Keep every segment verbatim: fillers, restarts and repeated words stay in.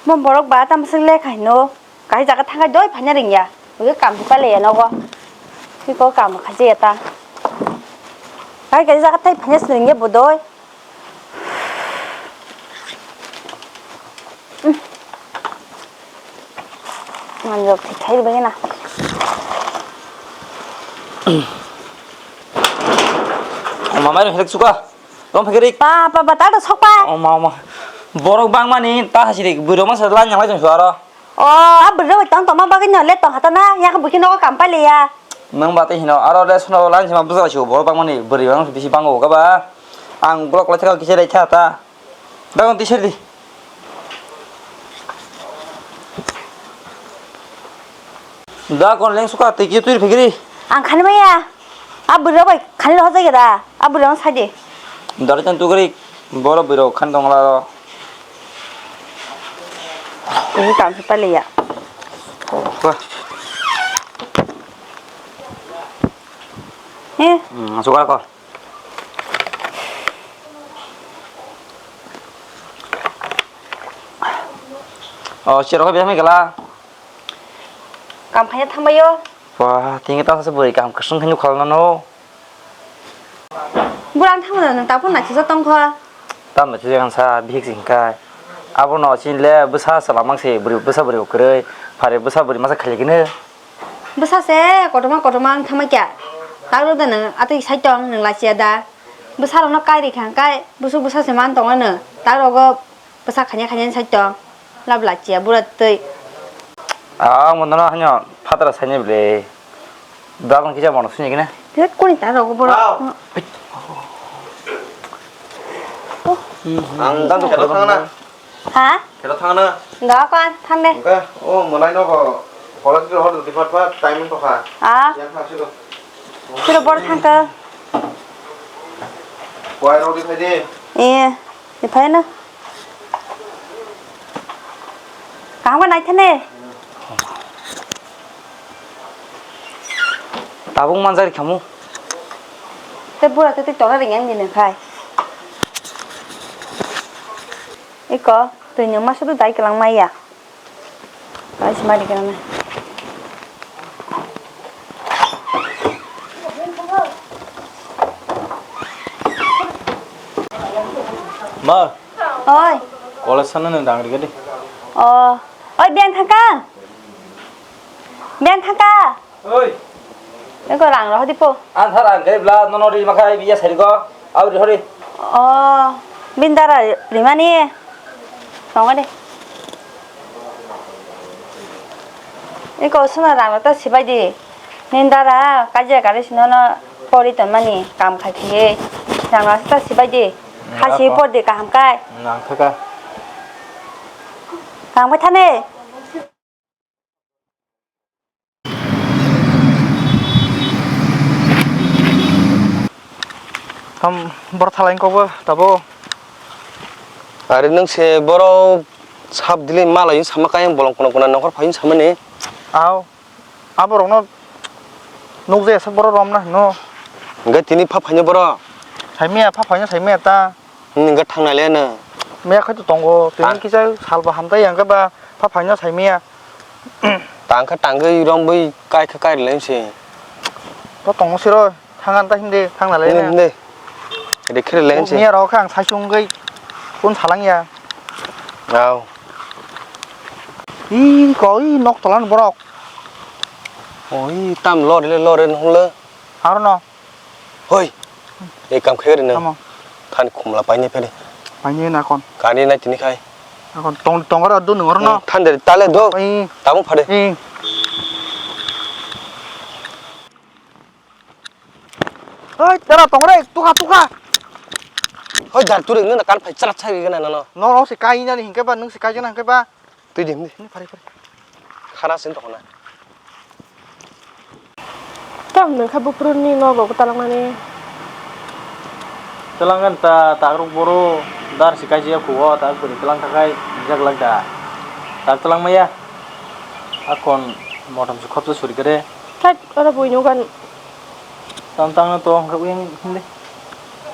Mo borok ba tamo swk lekha hino. Kaisa jaga thangkhe doi phaina ringya. Ui kam phalya nogo. Tiko kam khaijaya ta. Kai kaisa jaga thai phaina ringya bo doi. Manjok thik khai bai na. Mama ring hek suka. Rom phikiri. Pa pa ba ta do sok pa. Oma oma. Borok bangmani ta hasiri bwrwi masa lai nyalai jong suaro. O, a bwrwi rok tong tongma bagwi no le tong hata na, yak buki nogo kam pailiya. Nang ba tei hino, aro le sono lan sima bwsa sio borok bangmani bwrwi bang bisi bango ga ba. Ang block lai thaka kisa lai tha ta. Da kon tisir di. Da kon leng suka tei ki tui phikiri. Ang khani maya. A bwrwi rok bai khani lo hojai da. A bwrwi rok sai di. Dare chan tukri boro bwrwi rok khan tong la ro. Ini kam se pale ya. Wah. Eh. Hmm, masuk akal. Oh, sirok biasa mai kala. Kam khanya thambayo. Wah, tinggi tang se bwrwi kam kwswng khe nukha no. Bwrang thangmano nwng tabuk naisijak tongkha. Tam naisijak ang sa bihik sing kai. Abono chinle bwsa chwla mang se bwrwi bwsa bwrwi kwrwi phari bwsa bwrwi masa khailikino. Bwsa se kotorma kotorma wng thangma kya. Takro da nwng atwi sai tong nwng lachiya da. Bwsa rokno kai rikha kai bwswk bwsa se man tongo nwng. Takrogo Bwsa khanya khanya sai tong. Lab lachiya bura twi. Ah, ang bono hanya phatara saini ble. Dagon kisa bono sini kene. He kuni ta rogo boro. Wow. Ang dan to kelo thangna. Ha? Kelo thangna. Dagon thande. Oke. Oh, monai no ko. College ro hor di pat pat timing to kha. Ah. Yang kha silo. Silo bor thangka. Wai ro di khai di. Iya. Iphaino. Kaham khe naithani. Tabuk manjak rikhamu. Tei bura tei twi tora ringyang bini khai. Iko, twi nwng masa twi dai kwlangma ya. Kaisa mari kana na. Ma. Oi. College sana nang dang rikadi. Oh. Oi, biang thangka. Biang thangka. Oi. Eko rang roh di po. An thar ang kai bla nono ri makai biya sari ko. Au ri hori. Oh. Bindara rimani. Tongo de. Eko sona rang ta sibai di. Nini dara kajia gari sinono pori tonmani kam khai khe. Rang ta sibai di. Khasi por di kaham kai. Nang thaka. Kaham kai thane. Tam bor thalai kok bo tabo. Are nwng se boro sab dili malai sama kaya bolong kono kono nongkhor phai samani. Aw. Aborokno nukjaya se borok romna hino. Hwnkhe tini pha phaino borok? Saimaya, pha phaino saimaya ta. Hwnkhe thangnai le no. Maya khai to tongo, tini kisa salba hamtai hwnkhe ba pha phaino saimaya. Tangkha tangwi romwi kaikha kairwlai se. To tongo siro. Thang an ta hindi, thang na lai. Hindi, hindi. Rikhe lai se. Miya rok ang sai chungwi kun salang ya. Aw. Ih, ko ih nok tolan borok. Oi, tam lori le lori nung le. Aro no. Hoi. Ei kam khe ri nang. Tamo. Than khumla paini phede. Paini na kon. Kani na tini khai. Na kon tong tong aro do nung aro no. Than de tale do. Ih. Tamo phade. Ih. Oi, tera tong re, tuka, tuka. Hoi, jar turi, nuna kan phai chara chari gana nono. No, no, se kai nani hingke ba, nung se kai jana hingke ba. Tui dim di. Ni phari, phari. Khana sin tokona. Tam nung kha bupru ni nogo talang nani. Talang kan ta, takruk boru, dar se kai jia kuwa, takruk ni talang thakai, jak lak da. Tak talang maya. Akon motom se khopsa suri kare. Thak, ora bui nugan. Tang tang na to hwnkhe uyang hindi.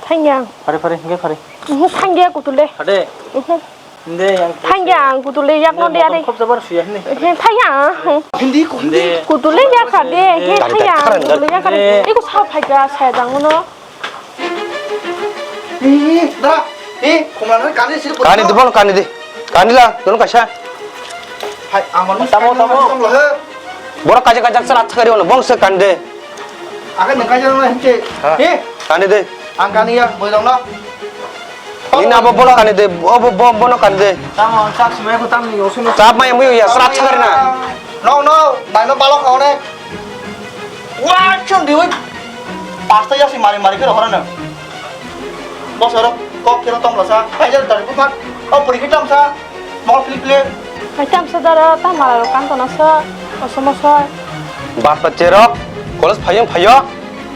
Thangya. Phari phari hwnkhe phari. Uhu, thangya kutul de. Phade. Uhu. Hindi, yang Thangya ang kutuli yak no dia de. Khop jabar suya hini. He thangya. Hindi ko hindi. Hindi. Kutuli yak ka de. He Dari thangya. Dari Kutuli yak ka de. Hindi. Iko sa phai ga sa dang no. Eh, dara. Eh, kumana kani sir. Kani de bon kani de. Kani la, don kaisa. Hai, amon. Tamo, tamo. Borok kaisa kaisa sara thakari ono bong se kani de. Ake nang kaisa na hinche. Ha. Eh. Kani de. Ang kani ya, boi dong no. Nini abo bono kani de, obo bo bono kani de. Tamo, chak sumai ko tamni osuno. Chap mai muyo ya, srat sagar na. No, no, bai no balok hone. Wa chun diwi. Pasta ya si mari mari kero hore na. Bosoro kok kero tong lasa. Pai jar dari bupat. O puri kitam sa. Mol pili pili. Pai tam sa dara, tam mala ro kan tona sa. Osomo sa. Bas ba cherok. Kolos phayung phayo.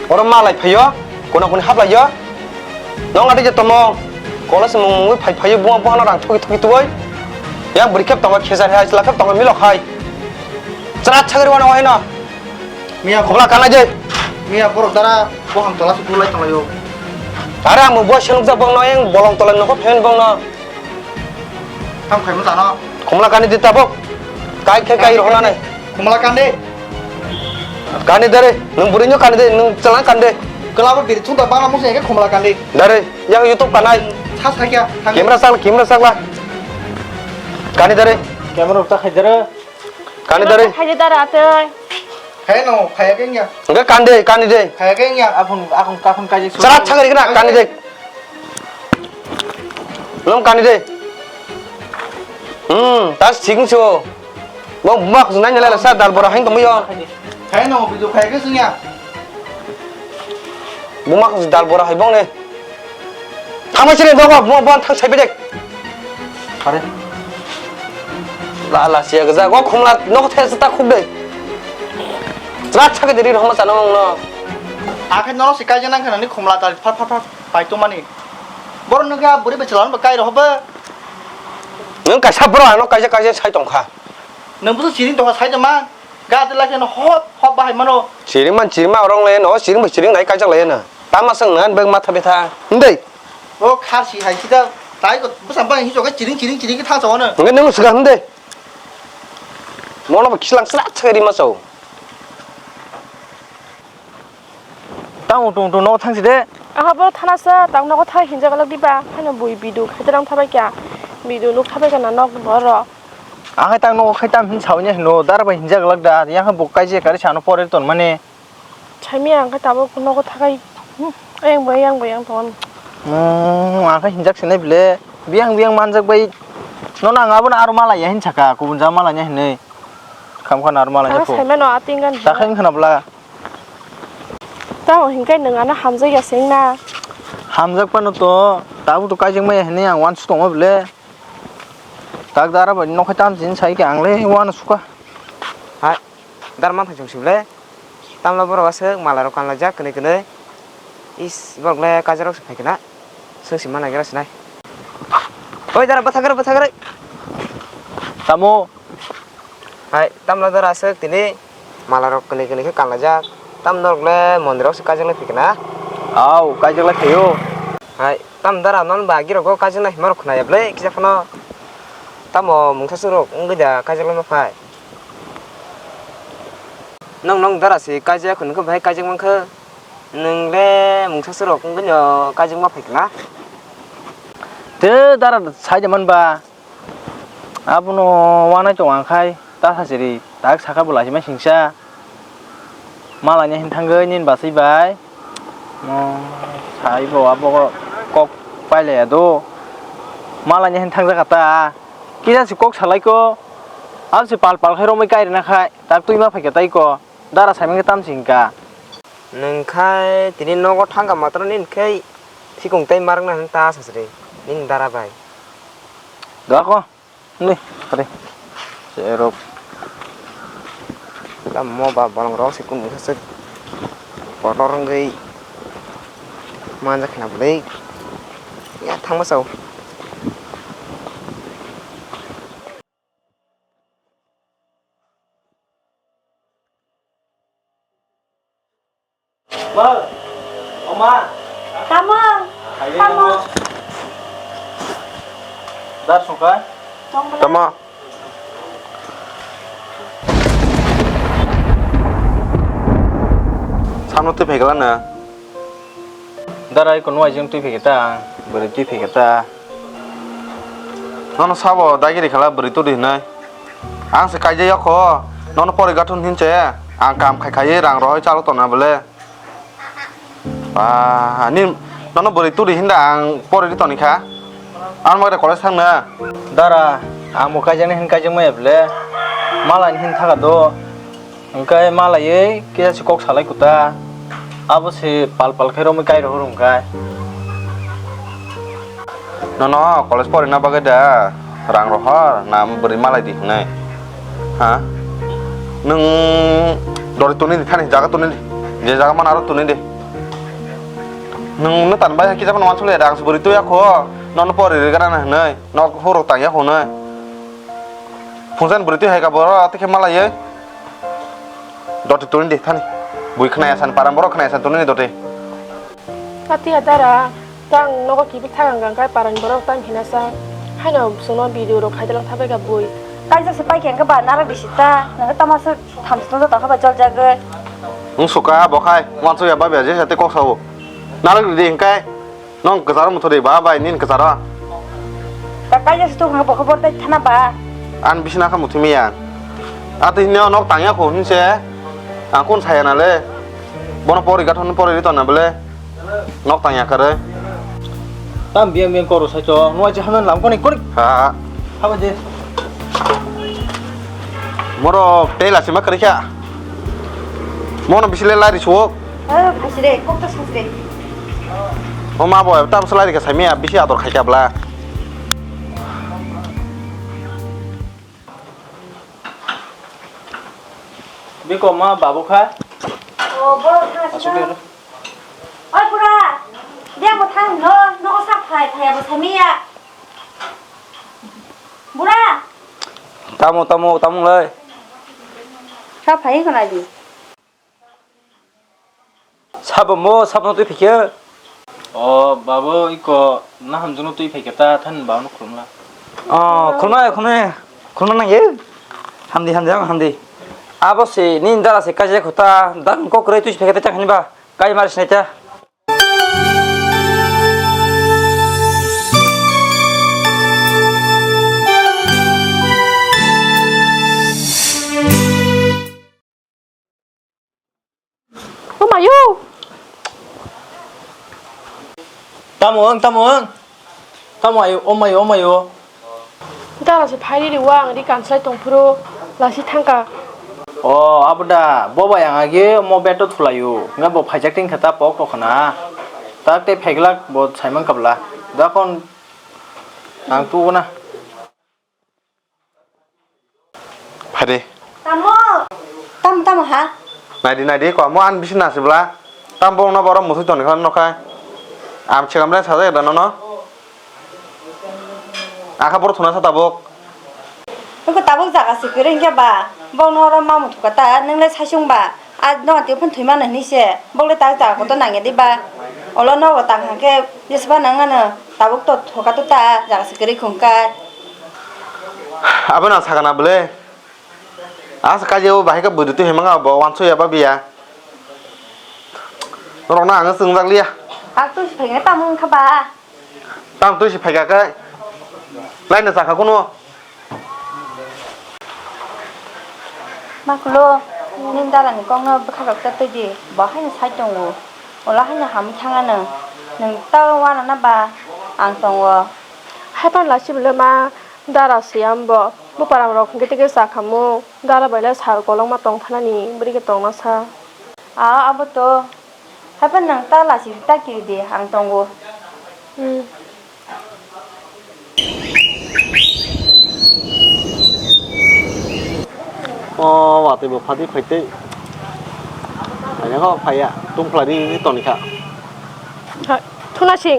Oro malai phayo. Kono koni hablaiyo. Nong ati je tomo, college mung mungwi phai phaiwi buang buang no rang thoki thoki tuwi. Yang bwrwi khep tongo khesar hai, chwla khep tongo milok hai. Chwra chagri wano hai no. Miya khobla kana je. Miya borok dara boham tola su bulai tonglayo. Are ang bo senuk jak bong no yang bolong tola nokho phen bong no. Tam khaimo tano. Khumla kani di tabok. Kai khe kai rohna nai. Khumla kandi. Kani dare, nung buri nyo kani de, nung chalang kandi. Kelabo biri thung da bana musa ke khumla kandi. Dare, yang YouTube kanai. Sa sa kya? Camera sakla, camera sakla. Kani dare. Camera ta khai dare. Kani dare. Khai dare ate. Hai no, khai ke nya. Enggak kandi, kani de. Khai ke nya. Aphun, aphun, aphun kaji. Chara chagri kena, kani de. Nung kani de. Hmm, tas thik so. Bo buma khujung nai nai la sa dal bora hain tongyo. Khai no video khai ke sungya. Buma khujung dal bora hai bong ne. Thangma sini dogo buma bon thang sai bedek. Are. La la sia gaja go khumla nok the sa ta khub de. Rat sa ke deri roma sa nong no. Akhe no si kai jana khana ni khumla ta phat phat phat pai to mani. Boro nokha buri bechela no kai rohoba. Nwng kaisa borok ano kaisa kaisa sai tongkha. Nwng busu siring tongkha sai tongma. Ga de lakhe no hop hop bahai mano. Siring man siring ma rong le no siring bai siring nai kaisa le na. Tama sang nan bag matha betha. Ndei. O khar si hai sida tai ko busa bai hi joga siring siring siring tha sa ono. Nge nwng sga hinde. Mono ba kislang sla chari ma sao. Tamo tung tung no thang si de. Aha bo thana sa tang no thai hinja galak diba. Hano bui bidu khai tang thabai kya. Bidu nuk thabai kana nok boro. Ang khai tang no khai tam hin sao nya hino dar bai hinja galak da. Yang bo kai je kari sano pore ton mane. Chaimi ang khai tabo no thakai. Ayang bai yang bai yang ton. Mo ang khai hinjak sinai bile. Biang biang manjak bai. No nang abo na aro mala ya hin saka kubun ja mala nya hinai. Kham khan aro mala nya ko. Saimano ating gan. Ta khai khana bla. Tamo hinkai nwng ano hamjakya se wngna. Hamjak phano to, tabuk to kaijakmaya hinwi ang uansuk tongo bwle. Tak dara bai nokhai tamsini saikhe ang le uansukha. Hai, dara manthai chwng si bwle. Tamla borok aswk malarok kanlaijak kwnwi kwnwi. Is, borok le kaijakrok se phai khna. Chwng si manai gra sinai. Oi dara bwthakrw bwthakrw. Tamo. Hai, tamla dara aswk tini malarok kwnwi kwnwi khe kanlaijak. Tam norok le mondirok se kaijakle phikna. Au, kaijakle phaio. Hai, tam dara non ba girok kaijakna himorok khna ya bwle kisa phano. Tamo mungsa surok wngwi da kaijakle ma phai. Nong nong dara se kaijak hwn khe bahai kaijak mankha. Nwng le mungsa surok wngwi no kaijak ma phai khna. Te dara sai de man ba. Abono wanai tong ang khai ta sachiri tak saka bo lachi mai singsa. Malanya hin thangwi nini bachai bai. Mo sai bo abo kok pailaya do. Malanya hin thangjakha ta. Kisa si kok salai ko. Abo si pal pal khai romwi kai rina khai. Tak twi ma phaikha tai ko. Dara saimang khe tam singka. Nwng khai tini nogo thangkha matwrwng nini khai thikung tei marwkna hwn ta sachiri nini dara bai. Dako. Ni, kare. Serok. Tamo ba bolong rok se kunu se kotor wngwi manjak khna bwlwi. Ya thangma sao. Ma, oma. Tamo. Tamo. Dar sungkha? Tamo? Samno twi phaikhala na? Dara iko nuaijwng twi phaikha ta, bwrwi twi phaikha ta. Nono sabo dagiri khala bwrwi twi hinwi. Ang se kaijak yakho, nono pori gathun hinse, ang kam khai khai rang rohoi chalo tona bole. Ah, ni nono bwrwi turi hinda ang pori ri toni kha. Ang magre college thangna. Dara, ang bo kaijaknai hin kaijak maya bole. Malai hin thaga do. Hwnkhe malaiwi kisa se kok salai kuta. Abo se pal pal khe romwi kai rohor hwnkhe. Nono college porina bagwi da rang rohor na bwrwi malai di hwnwi? Ha? Nwng dori tuni di thani jaga tuni di. Je jaga mana aro tuni di. Nwng nwtan bai kisa phano wansuk le da ang se bwrwi tuya kho. Nono pori ri gana hwnwi. Nok horo tang ya hwnwi. Phungsan bwrwi twi hai ka boro twi khe malaiwi. Doti tuni di thani. Bui khnaya san parang borok khnaya san tuni di doti. Ati adara, tang nogo kibi thang ang kai parang borok tang hina sa. Haino sungno video rok khai dalang thabai ka bui. Kaisa se pai khe ba nara bisi ta. Nang tama se tham sung ta kha ba jol jagwi. Wng suka bo khai. Wansu ya ba be je sa te kok sao. Nara di hingkai. Nong kwcharo muthuri ba bai nini kwcharo. Ta kaisa se tuk bo khobor tai thana ba. An bisina kha muthumi ya. Ati hini nok tangya kho hinse. Ang kun saya nale. Bono pori gathon pori rito na bele. Nok tangya kare. Tam biang biang koro sai to. Nuai je hanan lam koni kori. Ha. Haba je. Moro tei lasi ma kwrwi kha. Mono bisi le lari suwok. Eh, phaisire, kok ta sasire. O ma bo, tam salai rikha saimia, bisi ador khai kha bla. Biko ma babu kha? O, bo kha. Asuk sino. Oi, bura. Dia mo thang no, no sa phai, phai abo saimia. Bura. Tamo, tamo, tamo lai. Sa phai khna di. Sabo mo, sabo twi phikhe. O, babu, iko, na hamjwkno twi phaikha ta, thani babuno khulumla. O, khulumnai, khulumnai, khulumna nangya. Hamdi, hamdi, ang hamdi. Abo se, nini dara se kaijak kho ta, dara kok kwrwi twi phaikha ta, chak hini ba, kai mar sinai ta. O mayo. Tamo ang, tamo ang. Tamo ayo, o mayo, o mayo. Dara se phairi riwa ang ri kanslai tongphuru lasi thangka. O, abo da, bo bai ang agi mo beto thulayo. Nga bo phaijak ting khata pok to khana. Tak te phaiglak bo saimang kabla. Da kon ang tu na. Phade. Tamo. Tamo, tamo ha? Naidi, naidi, ko amo an bisi nasibla. Tam bong no borom musui toni khan nokhai. Am chegam le sajak da nono. Akha boro thuna sa tabuk. Nokho tabuk jaga se kwrwi hinkhe ba. Bong no oro ma muthukha ta, nwngle saisung ba. A dogan twi phano thwi mano hinwi se, bokle tak jaga kotor nangya di ba? Olo nogo tang hwnkhe jesa phano wng mano, tabuk to thoka to ta, jaga se kwrwi khung kai. Abono ang sakha na bwle. Asa kaje o bahai khe bwrwi twi himang bo wansu ya ba biya. Norok no ang chwngjak liya. Ak twi se phaikhe tamo wngkha ba? Tamo twi se phaikha khe. Laina chakha kuno. Makulo, nini dara ni kok no bwkha rok ta twi di, bo haino sai tongo. Ulo haino hamwi thang anw. Nwng ta uanana ba ang tongo. Haiphano lasi bwle ma dara se ambo. Bupara rok hwnkhe tei khe cha khamu. Dara bai le sal kolokma tong thanani bwrwi khe tongma sa. A, abo to. Haiphano nwng ta lasi ta kiri di, ang tongo. Hmm. O watwi bo phadi phaitwi. Aina kho phaiya, tungphla di toni kha. Hai, thuna sing.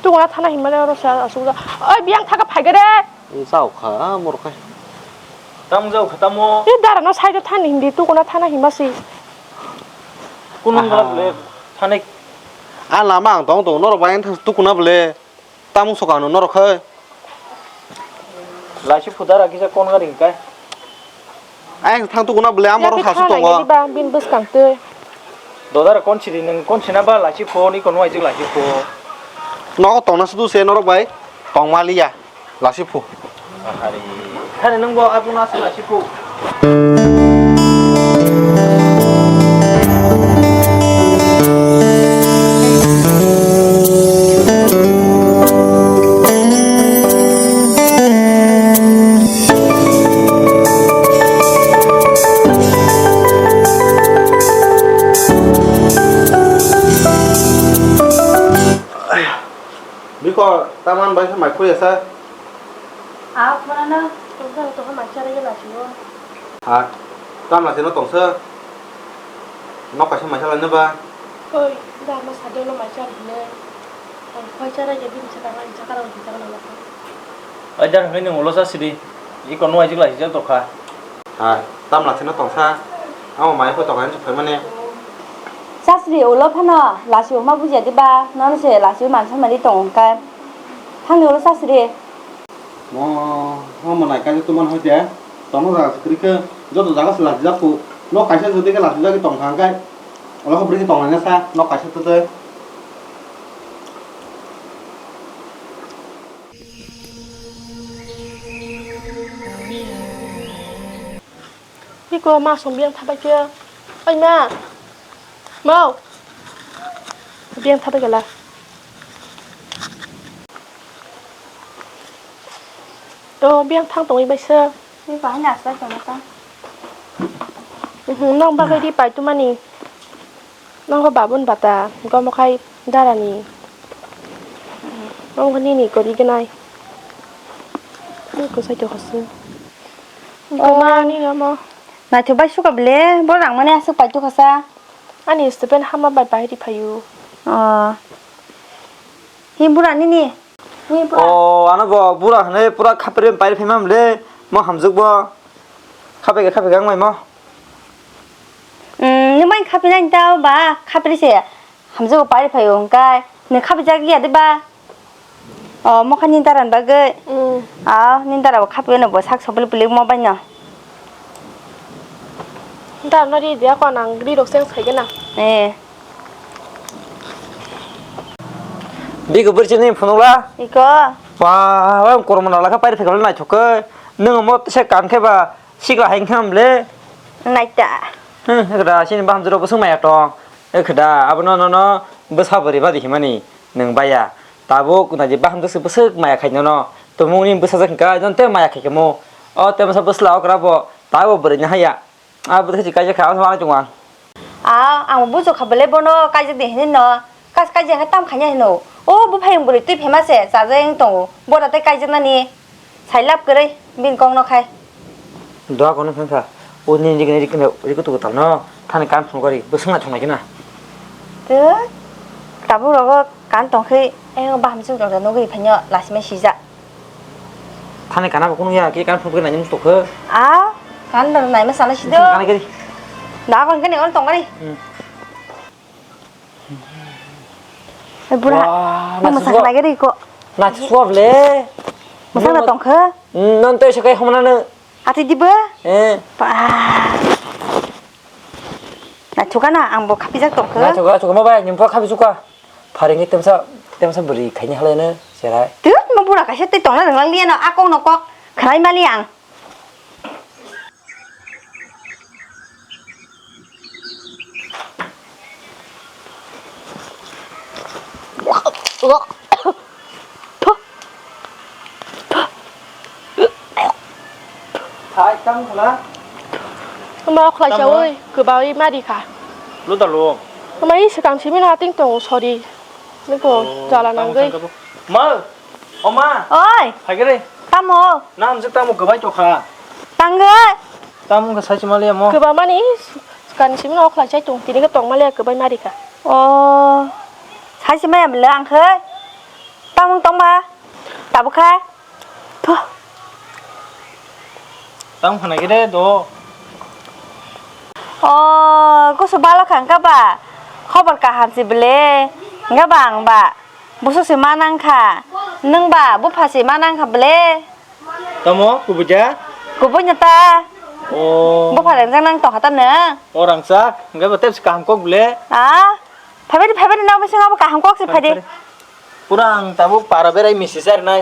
Tungna thana himale oro sa asuk da. Oi, biyang thaka phai gere. Jao kha, moro khai. Tamo jao kha, tamo? E dara no side o thani hindi, tukuna thana hima si. Kunun Aha. Gala bole, thani. A lama ang tong tong, norok bai ang thang tukuna bole. Tamo soka no norok khai. Laisi phu dara kisa kon gari hingkai. Ayang thang tuku na bwle, amoro Yakhe sasu thang tongo. Nai di ba, bin bwskang twi. Dodara kon siri nwng kon sina ba laisi phu, ni kon waijik laisi phu. Nogo tongna sudu se norok bai, tongma liya, laisi phu. Ahari. Thani nwng bo abuna se laisi phu. Biko, taman bai khe mai khulya sa? A, phone ano, tongsa tongsa mai chara gela siyo. Ha, tamla sino tongsa? Nok kaisa mai chala neba? Oi, da ma sade no mai chara hine. Ang khoi chara ge bini chakang, ang chakara uji chakang na. Oi, da hoi nung ulo sa sidi. Iko no ajik lai jak tokha. Ha, tamla sino tongsa. Amo mai ko tokha ni phai mane. Sasri ulo phano lasi uma buja diba, non se lasi mansa mari tong kai. Thangni ulo sasri. Mo, mo manai kaisa tuman hoi te. Tongno jaga se kwrwi khe joto jaga se lachijak phu. No kaisa jodi khe lachijagwi tong kha hwnkhe, olo khe bwrwi khe tong laina sa, no kaisa twtwi. Biko ma song biyang thabai khe. Oi ma. Mau. Biyang thabai khe la. To biyang thang tongwi bai se. Ni bahai ni aswk tongma ta. Mhm, nang bagwi ri pai tumani. Nang ko babun bata, gomo khai darani. Nang ko nini kori gnai. Ni ko sai to khosung. Oh. Ko ma ni amo. Naithok bai suka ble, bo rang mani aswk pai to khasa. Ani student hama bai bahai ri phayu. Oh. Hi bura nini? Hi bura? Oh, ano bo bura hwnwi pura khapri pai phai mam le, mo hamjwk bo. Khape khe, khape khe wng mai mo. Mm, nung bai khape nai ta ba, khapri se hamjwk pai phai wng kai. Ni khape jak ya de ba? Oh, mo kha ni daran bagwi. Mm. Ah, ni dara bo khape no bo sak sopli pili mo bai no. Dar no ri dia ko nang ri rok seng sai gana. Eh. Biko bwrwi chini phunukla? Iko. Ba, ba, kormo nalakha pairi phekal naithok khe. Nwng mo se kan khe ba sikla hai khe amle. Naita. Hmm, kheda sini baham juro bwswk maya tong. Kheda abono nono bwsa bwrwi badi himani nwng baya. Tabuk naji baham jwk se bwswk maya khai nono. Tumungni bwsa jak kha jon te maya khai khe mo. O te bwsa bwsla okra bo. Tabo bwrwi ni haya. Ah, bwtwi kaijak kha, ang thangma tongma. Ah, ang bujo kha bele bono kaijak de hinwi no. Kas kaijak kha tam khaina hino. O buphai ang bwrwi twi phema se, chajak wng tongo. Bora tei kaijak nani. Sai lab kwrwi, bini kok no khai. Doa kono phai kha. O ni rik ni rik ni rik tu tal no. Thani kan phone kori, bwswk na thungnai kina. Tei tabuk rogo kan tong khe, eh, baham se tong nugwi phaino lasima sijak. Thani kana bo kunu ya, ke kan phone khe nai musto khe. A, kan da nai ma sana sido. Kana kiri. Da kon kene on tong kari. Hmm. Eh, bura. Wah, ma masa naisukha. Kana kiri ko. Naisukha ble. Masa na tong khe. Hmm, non to isa kai homna ne. Ati diba? Eh. Pa. Naisukha na, ang bo khapijak tong khe. Naisukha, naisukha, ma bai, nyumpa khapi sukha. Pharingwi temsa, temsa bwrwi khaini halaino cherai. Twi, mo bura kaisa twi tongna rwnglang liya no, a kok no kok khwnai mali ang. Thai, tamo khala? Omo khlai chawi, kwbawi mari kha. Lo da lo. Omo i swkang simi na ting tongo, sorry. Niko, oh, jala tamo nangwi. Sangka bo. Ma, oma. Oi. Phai khe re. Tamo? Na amjwk tamo kwbai tokha. Tangwi. Tamo wngkha sai chuma le mo. Kwbamani swkang simi na khlai chai tong, tini khe tong mali kwbai mari kha. Oh. Sai chuma ya bwle ang khe. Tamo tongba? Tabukha. Pho. Tamo khna khe de do. O, kusu balo kha wngkha ba? Khobor kaham se bwle. Wngkha ba ang ba? Busu se ma nang kha. Nwng ba bupha se ma nang kha bwle. Tamo, kubui ja? Kubui no ta. O. Bo pharang jang nang tong hata na. O rangchak, hingke bo tepsi kaham kok bole. A, phaibadi, phaibadi nang bising abo kaham kok se Phari, phaidi. Phari. Pura ang tabuk para berai misi sar nai.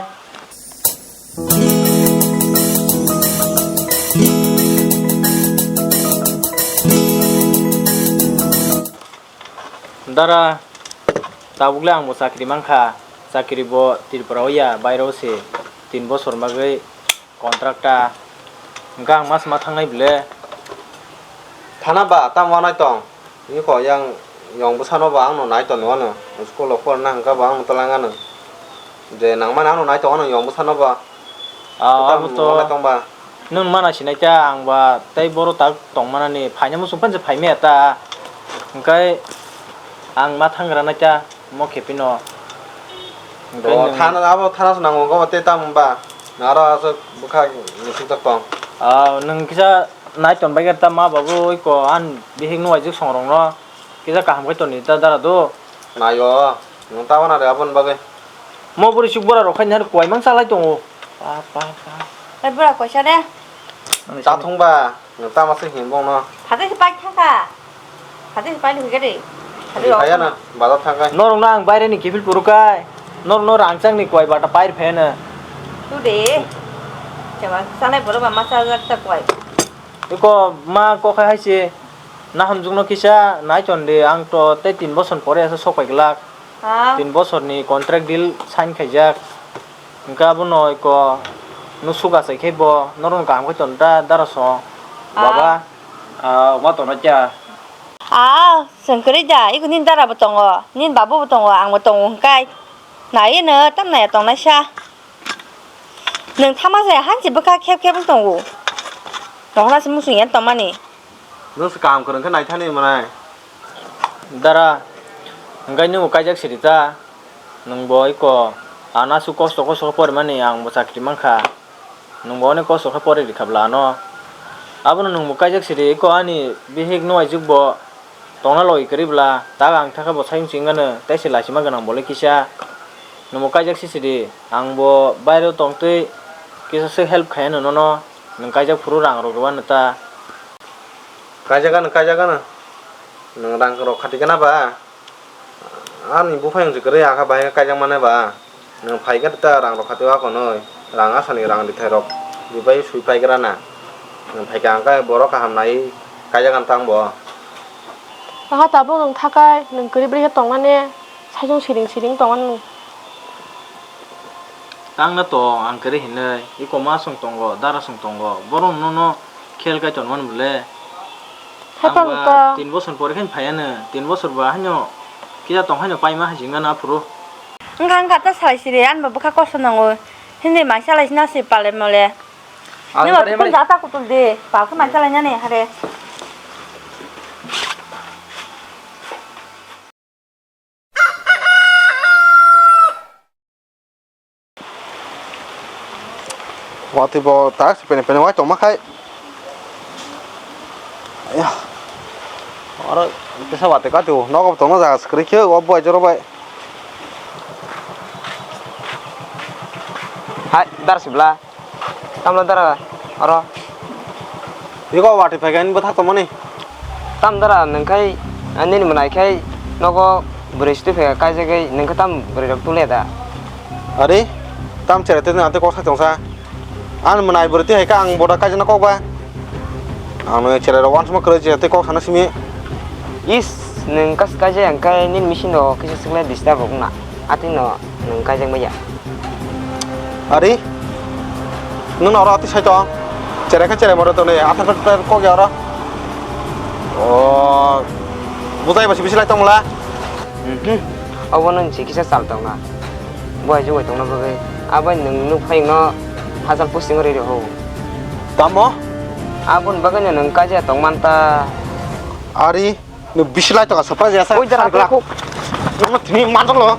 Dara, tabukle ang bo chakri mankha. Chakri bo Tripura o ya, bairo se tin bosor bagwi contract ta. Hingke ang mas ma thangnai bole. Thana ba, tamo wanai tong? Niko yang, yong bwsano ba ang no nai tong wano. School o porna hingka ba ang no twlang ano. Je nangmani ang no nai tong wano yong bwsano ba. Ah, tamo abo to wanai tong ba. Nwng mana sinai ta ang ba tei boro tak tong manani phaina muchung phan se phai maya ta. Hingke ang ma thangra nai ta mo khe pino. Hingke O, nwng thana, abo thana se nango, obo tei tamo ba? Aro aswk bwkha nisi tak tong. Ah, nwng kisa nai ton bai ta ma babu iko an bihik nuaijwk songrokno. Kisa kaham khe toni ta dara do. Naio, nwng ta wana de aboni bagwi. Mo bwrwi chuk bora rok khai nang kuai mang chalai tongo. Pa, pa, pa. Ai bura koisa de. Ani Ta sani. Thung ba, nwng ta masa him bong no. Phate se pai thaka. Phate se pai lugui gade. Phate Kaya rok. Na, bazar thang kai. Norok no ang baire ni kifil puru kai. Norok no rangchang ni kuai bata pair phena. Tu de. Chama sanai boro ba masa jak ta kuai. Iko ma kokhai hai se. Na hamjwkno kisa nai chon di, ang to tei tin boson pore asa sok pai glak. Ha? Tin bosorni contract deal sign khaijak. Hingke abono iko nusuk achai khe bo norokno kaham khe tonta dara song. Ah. Baba. Ah, ma tono cha? Ah, chwng kwrwi da, iko nini dara bo tongo, nini babu bo tongo, ang bo tongo hwnkhe. Nai ino tam naya tongnaisa. Nwng thama se hansi bwkha khep khep wng tongo. Nohora se muchung ya tongmani. Nwng se kaham kwrwng khe naithani mwnai. Dara, hwnkhe nwng bo kaijak siri ta. Nwng bo iko ano aswk kosto kosto khe porimani ang bo chakri mankha. Nwng bo onek kosto khe pori rikha bla ano. Abono nwng bo kaijak siri iko ani bihik nuaijwk bo tongna logi kwrwi bla tak ang thakhe bo sayung ching ano tei se lachima gwnang bo le kisa. Nwng bo kaijak sisidi ang bo bairo tongtwi kisa se help khai ano nono. Nwng kaijak phuru rang rok rwano ta. Kaijak ano, kaijak ano. Nwng rang rok khati gana ba? Ani buphang se kwrwi akha bahai khe kaijak mane ba? Nwng phai khe ta rang rok khati o akonoi. Rang asani rang rithai rok. Bibai sui pai gra na. Nwng phai khe ang khe borok kaham nai kaijak ano tang bo. Aha tabuk nwng thakai, nwng kwrwi bwrwi khe tongmani. Sajung siring siring tongo nwng. Tangna tong ang kwrwi hinwi, iko ma song tongo, dara song tongo, borok nono khel kai tongmani bole. Hai ang tong ba to. Tin bosor pore khe phaiya no, tin bosor ba haino kisa tong haino paima hai jingna na phuru. Wngkha wngkha ta salai siri, ani bo bwkha kosto nango, hindi mai salai sina si pale mole. Ang Nima kare kutul mani. Jata kutul de, pal khe mai salai nani hare. Watwi bo tak se pene pene wai tongma khai. Ayah. Oro kisa watwi kati o nogo tongma jaga se kwrwi khe o bwai jora bai. Hai dar sibla. Tamla dara oro. Iko watwi phaikha ani bwthak tongmani. Tam dara nwngkhai nini mwnai khai nogo bwrwi sitwi phaikha kaijagwi nwngkha tam bwrwi rok tule da. Ari tam cherai twi nante kok sak tongsa. Ani mwnai bwrwi twi hai kha ang boda kaijakna kok ba. Ang nw cherai rok uansukma kwrwi cherai twi kok sana simi. Is nwng kas kaijak ang khai nini machine rok kisa swkle disturb rok wngna. Atwino nwng kaijak maya. Ari, nwng oro atwi sai tong. Cherai khe cherai moro tonwi, athar khe kok ya oro. O, bujai ba si bisi lai tong mala. Mhm. Obo nwng si kisa chal tongna. Bo ai jugai tongna bagwi. Abo nwng nuk phai no hachal posting ri ho. Tamo? Aboni bagwi no nwng kaijak tong man ta. Ari, Nwng bisi lai tongo, surprise ya sa. Oi, dara, glak. Kuk. Nwng tini manjak lo.